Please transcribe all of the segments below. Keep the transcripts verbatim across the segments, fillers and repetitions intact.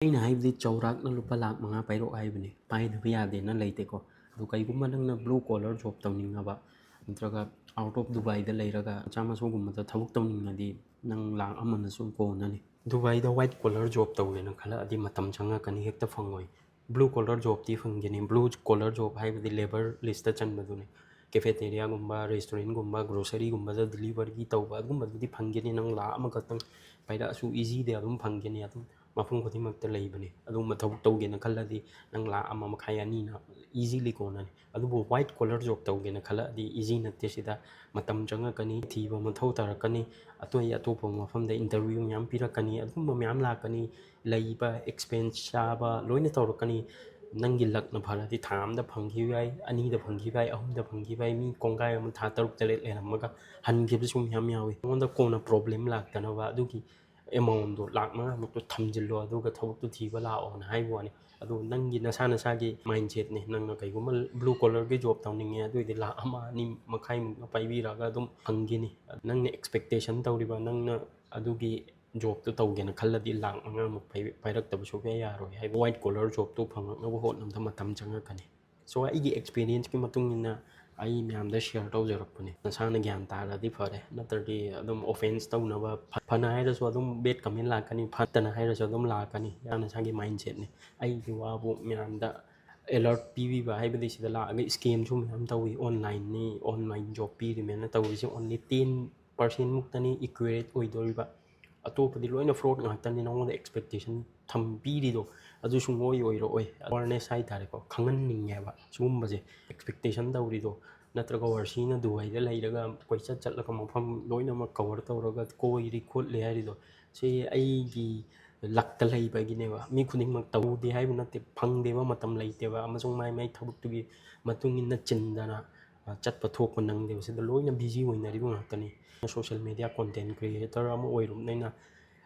ꯑꯩꯅ ꯍꯥꯏꯕꯗꯤ ꯆꯥꯎꯔꯥꯛꯅ ꯂꯨꯄꯥ ꯂꯥꯛ ꯃꯉꯥ ꯄꯥꯏꯔꯛꯑꯣ ꯍꯥꯏꯕꯅꯤ, ꯄꯥꯏꯗꯕ ꯌꯥꯗꯦꯅ ꯂꯩꯇꯦꯀꯣ꯫ ꯑꯗꯨ ꯀꯩꯒꯨꯝꯕ ꯅꯪꯅ blue collar job ꯇꯧꯅꯤꯡꯉꯕ, ꯅꯠꯇ꯭ꯔꯒ out of Dubaiꯗ ꯂꯩꯔꯒ ꯃꯆꯥ ꯃꯁꯨꯒꯨꯝꯕꯗ ꯊꯕꯛ ꯇꯧꯅꯤꯡꯉꯗꯤ ꯅꯪ ꯂꯥꯛ ꯑꯃꯅꯁꯨ ꯀꯣꯟꯅꯅꯤ꯫ ꯗꯨꯕꯥꯏꯗ white collar job ꯇꯧꯒꯦꯅ ꯈꯜꯂꯛꯑꯗꯤ ꯃꯇꯝ ꯆꯪꯉꯛꯀꯅꯤ, ꯍꯦꯛꯇ ꯐꯪꯉꯣꯏ꯫ Blue collar jobꯇꯤ ꯐꯪꯒꯅꯤ꯫ Blue collar job ꯍꯥꯏꯕꯗꯤ labour listꯇ ꯆꯟꯕꯗꯨꯅꯤ꯫ Cafeteriaꯒꯨꯝꯕ, restaurantꯒꯨꯝꯕ, groceryꯒꯨꯝꯕꯗ deliveryꯒꯤ ꯇꯧꯕ, ꯑꯗꯨꯒꯨꯝꯕꯗꯨꯗꯤ ꯐꯪꯒꯅꯤ꯫ ꯅꯪ ꯂꯥꯛ ꯑꯃꯈꯛꯇꯪ ꯄꯥꯏꯔꯛꯑꯁꯨ easyꯗ ꯑꯗꯨꯝ ꯐꯪꯒꯅꯤ, ꯑꯗꯨꯝ ꯃꯐꯝ ꯈꯨꯗꯤꯡꯃꯛꯇ ꯂꯩꯕꯅꯤ꯫ ꯑꯗꯨꯒꯨꯝꯕ ꯊꯕꯛ ꯇꯧꯒꯦꯅ ꯈꯜꯂꯗꯤ ꯅꯪ ꯂꯥꯛ ꯑꯃ ꯃꯈꯥꯏ ꯑꯅꯤꯅ easily ꯀꯣꯟꯅꯅꯤ꯫ ꯑꯗꯨꯕꯨ white collar job ꯇꯧꯒꯦꯅ ꯈꯜꯂꯛꯑꯗꯤ easy ꯅꯠꯇꯦ꯫ ꯁꯤꯗ ꯃꯇꯝ ꯆꯪꯉꯛꯀꯅꯤ, ꯊꯤꯕ ꯃꯊꯧ ꯇꯥꯔꯛꯀꯅꯤ, ꯑꯇꯩ ꯑꯇꯣꯞꯄ ꯃꯐꯝꯗ interview ꯃꯌꯥꯝ ꯄꯤꯔꯛꯀꯅꯤ, ꯑꯗꯨꯒꯨꯝꯕ ꯃꯌꯥꯝ ꯂꯥꯛꯀꯅꯤ, ꯂꯩꯕ, expense ꯆꯥꯕ ꯂꯣꯏꯅ ꯇꯧꯔꯛꯀꯅꯤ꯫ ꯅꯪꯒꯤ luckꯅ ꯐꯔꯗꯤ ꯊꯥ ꯑꯃꯗ ꯐꯪꯈꯤꯕ ꯌꯥꯏ, ꯑꯅꯤꯗ ꯐꯪꯈꯤꯕ ꯌꯥꯏ, ꯑꯍꯨꯝꯗ ꯐꯪꯈꯤꯕ ꯌꯥꯏ꯫ ꯃꯤ ꯀꯣꯡꯒꯥꯏ ꯑꯃ ꯊꯥ ꯇꯔꯨꯛ ꯇꯔꯦꯠ ꯂꯩꯔꯝꯃꯒ ꯍꯟꯈꯤꯕꯁꯨ ꯃꯌꯥꯝ ꯌꯥꯎꯏ꯫ ꯅꯉꯣꯟꯗ ꯀꯣꯟꯅ problem ꯂꯥꯛꯇꯅꯕ ꯑꯗꯨꯒꯤ amountꯗꯣ, ꯂꯥꯛ ꯃꯉꯥꯃꯨꯛꯇꯣ ꯊꯝꯖꯤꯜꯂꯣ, ꯑꯗꯨꯒ ꯊꯕꯛꯇꯨ ꯊꯤꯕ ꯂꯥꯛꯑꯣꯅ ꯍꯥꯏꯕ ꯋꯥꯅꯤ꯫ ꯑꯗꯣ ꯅꯪꯒꯤ ꯅꯁꯥ ꯅꯁꯥꯒꯤ mindsetꯅꯤ꯫ ꯅꯪꯅ ꯀꯩꯒꯨꯝꯕ blue collarꯒꯤ job ꯇꯧꯅꯤꯡꯉꯦ ꯑꯗꯨ ꯑꯣꯏꯗꯤ ꯂꯥꯛ ꯑꯃ ꯑꯅꯤ ꯃꯈꯥꯏꯃꯨꯛꯅ ꯄꯥꯏꯕꯤꯔꯒ ꯑꯗꯨꯝ ꯐꯪꯒꯅꯤ꯫ ꯅꯪꯅ expectation ꯇꯧꯔꯤꯕ, ꯅꯪꯅ ꯑꯗꯨꯒꯤ jobꯇꯨ ꯇꯧꯒꯦꯅ ꯈꯜꯂꯗꯤ ꯂꯥꯛ ꯃꯉꯥꯃꯨꯛ ꯄꯥꯏ-, ꯄꯥꯏꯔꯛꯇꯕ ꯁꯨꯛꯌꯥ ꯌꯥꯔꯣꯏ꯫ ꯍꯥꯏꯕꯗꯤ white collar jobꯇꯨ ꯐꯪꯉꯛꯅꯕ ꯍꯣꯠꯅꯕꯗ ꯃꯇꯝ ꯆꯪꯉꯛꯀꯅꯤ꯫ So ꯑꯩꯒꯤ experienceꯀꯤ ꯃꯇꯨꯡ ꯏꯟꯅ ꯑꯩ ꯃꯌꯥꯝꯗ share ꯇꯧꯖꯔꯛꯄꯅꯦ꯫ ꯅꯁꯥꯅ ꯒ꯭ꯌꯥꯟ ꯇꯥꯔꯗꯤ ꯐꯔꯦ, ꯅꯠꯇ꯭ꯔꯗꯤ ꯑꯗꯨꯝ offence ꯇꯧꯅꯕ, ꯐ-, ꯐꯅ ꯍꯥꯏꯔꯁꯨ ꯑꯗꯨꯝ bad comment ꯂꯥꯛꯀꯅꯤ, ꯐꯠꯇꯅ ꯍꯥꯏꯔꯁꯨ ꯑꯗꯨꯝ ꯂꯥꯛꯀꯅꯤ꯫ ꯌꯥꯝ ꯅꯁꯥꯒꯤ mindsetꯅꯤ꯫ ꯑꯩꯒꯤ ꯋꯥꯕꯨ ꯃꯌꯥꯝꯗ alert ꯄꯤꯕꯤꯕ ꯍꯥꯏꯕꯗꯤ ꯁꯤꯗ ꯂꯥꯛꯑꯒ scamꯁꯨ ꯃꯌꯥꯝ ꯇꯧꯏ꯫ Online ꯅꯤ, online job ꯄꯤꯔꯤꯃꯦꯅ ꯇꯧꯔꯤꯁꯦ only ten percent ꯃꯨꯛꯇꯅꯤ accurate ꯑꯣꯏꯗꯣꯔꯤꯕ꯫ ꯑꯇꯣꯞꯄꯗꯤ ꯂꯣꯏꯅ fraud ꯉꯥꯛꯇꯅꯤ꯫ ꯅꯉꯣꯟꯗ expectation ꯊꯝꯕꯤꯔꯤꯗꯣ ꯑꯗꯨ ꯁꯨꯡꯑꯣꯏ ꯑꯣꯏꯔꯛꯑꯣꯏ꯫ Awareness ꯍꯥꯏꯇꯥꯔꯦꯀꯣ, ꯈꯪꯍꯟꯅꯤꯡꯉꯦꯕ ꯁꯤꯒꯨꯝꯕꯁꯦ꯫ Expectation ꯇꯧꯔꯤꯗꯣ, ꯅꯠꯇ꯭ꯔꯒ ꯋꯥꯔꯁꯤꯅ ꯗꯨꯕꯥꯏꯗ ꯂꯩꯔꯒ ꯀꯣꯏꯆꯠ ꯆꯠꯂꯒ ꯃꯐꯝ ꯂꯣꯏꯅꯃꯛ cover ꯇꯧꯔꯒ ꯀꯣꯏꯔꯤ ꯈꯣꯠꯂꯤ ꯍꯥꯏꯔꯤꯗꯣ, ꯁꯤ ꯑꯩꯒꯤ luckꯇ ꯂꯩꯕꯒꯤꯅꯦꯕ꯫ ꯃꯤ ꯈꯨꯗꯤꯡꯃꯛ ꯇꯧꯗꯦ ꯍꯥꯏꯕ ꯅꯠꯇꯦ, ꯐꯪꯗꯦꯕ, ꯃꯇꯝ ꯂꯩꯇꯦꯕ, ꯑꯃꯁꯨꯡ ꯃꯥꯏ ꯃꯥꯏ ꯊꯕꯛꯇꯨꯒꯤ ꯃꯇꯨꯡ ꯏꯟꯅ ꯆꯤꯟꯗꯅ, ꯑ, ꯆꯠꯄ ꯊꯣꯛꯄ ꯅꯪꯗꯦꯕ꯫ ꯁꯤꯗ ꯂꯣꯏꯅ busy ꯑꯣꯏꯅꯔꯤꯕ ꯉꯥꯛꯇꯅꯤ꯫ Social media content creator ꯑꯃ ꯑꯣꯏꯔꯨꯕꯅꯤꯅ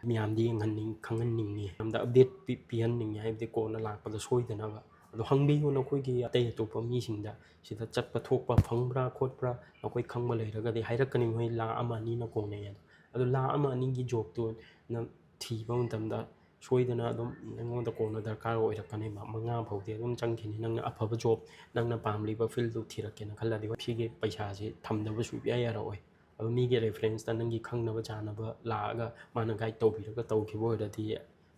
ꯃꯌꯥꯝꯗꯤ ꯌꯦꯡꯍꯟꯅꯤꯡ-, ꯈꯪꯍꯟꯅꯤꯡꯉꯤ, ꯃꯌꯥꯝꯗ update ꯄꯤ-, ꯄꯤꯍꯟꯅꯤꯡꯉꯤ, ꯍꯥꯏꯕꯗꯤ ꯀꯣꯟꯅ ꯂꯥꯛꯄꯗ ꯁꯣꯏꯗꯅꯕ꯫ ꯑꯗꯣ ꯍꯪꯕꯤꯌꯨ ꯅꯈꯣꯏꯒꯤ ꯑꯇꯩ ꯑꯇꯣꯞꯄ ꯃꯤꯁꯤꯡꯗ, ꯁꯤꯗ ꯆꯠꯄ ꯊꯣꯛꯄ ꯐꯪꯕ꯭ꯔꯥ ꯈꯣꯠꯄ꯭ꯔꯥ, ꯅꯈꯣꯏ ꯈꯪꯕ ꯂꯩꯔꯒꯗꯤ ꯍꯥꯏꯔꯛꯀꯅꯤ꯫ ꯃꯣꯏ ꯂꯥꯛ ꯑꯃ ꯑꯅꯤꯅ ꯀꯣꯟꯅꯩ꯫ ꯑꯗꯣ, ꯑꯗꯣ ꯂꯥꯛ ꯑꯃ ꯑꯅꯤꯒꯤ jobꯇꯨ ꯅꯪ ꯊꯤꯕ ꯃꯇꯝꯗ ꯁꯣꯏꯗꯅ ꯑꯗꯨꯝ ꯅꯪꯉꯣꯟꯗ ꯀꯣꯟꯅ ꯗꯔꯀꯥꯔ ꯑꯣꯏꯔꯛꯀꯅꯦꯕ꯫ ꯃꯉꯥ ꯐꯥꯎꯗꯤ ꯑꯗꯨꯝ ꯆꯪꯈꯤꯅꯤ꯫ ꯅꯪꯅ ꯑꯐꯕ ꯖꯣꯕ, ꯅꯪꯅ ꯄꯥꯝꯂꯤꯕ ꯐꯤꯜꯗꯨ ꯊꯤꯔꯛꯀꯦꯅ ꯈꯜꯂꯗꯤ, ꯍꯣꯏ, ꯁꯤꯒꯤ ꯄꯩꯁꯥꯁꯤ ꯊꯝꯗꯕ ꯁꯨꯡꯌꯥ ꯌꯥꯔꯛꯑꯣꯏ꯫ ꯑꯗꯣ ꯃꯤꯒꯤ ꯔꯦꯐꯔꯦꯟꯁꯇ ꯅꯪꯒꯤ ꯈꯪꯅꯕ ꯆꯥꯅꯕ ꯂꯥꯛꯑꯒ ꯃꯥꯅ ꯒꯥꯏꯗ ꯇꯧꯕꯤꯔꯒ ꯇꯧꯈꯤꯕ ꯑꯣꯏꯔꯗꯤ,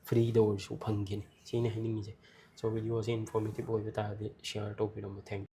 ꯐ꯭ꯔꯤꯗ ꯑꯣꯏꯔꯁꯨ ꯐꯪꯈꯤꯅꯤ꯫ ꯁꯤꯅꯤ ꯍꯥꯏꯅꯤꯡꯉꯤꯁꯦ꯫ ꯁꯣ, ꯚꯤꯗꯤꯑꯣꯁꯦ ꯏꯟꯐꯣꯔꯃꯦꯇꯤꯞ ꯑꯣꯏꯕ ꯇꯥꯔꯗꯤ ꯁꯤꯌꯥꯔ ꯇꯧꯕꯤꯔꯝꯃꯣ꯫ Thank you꯫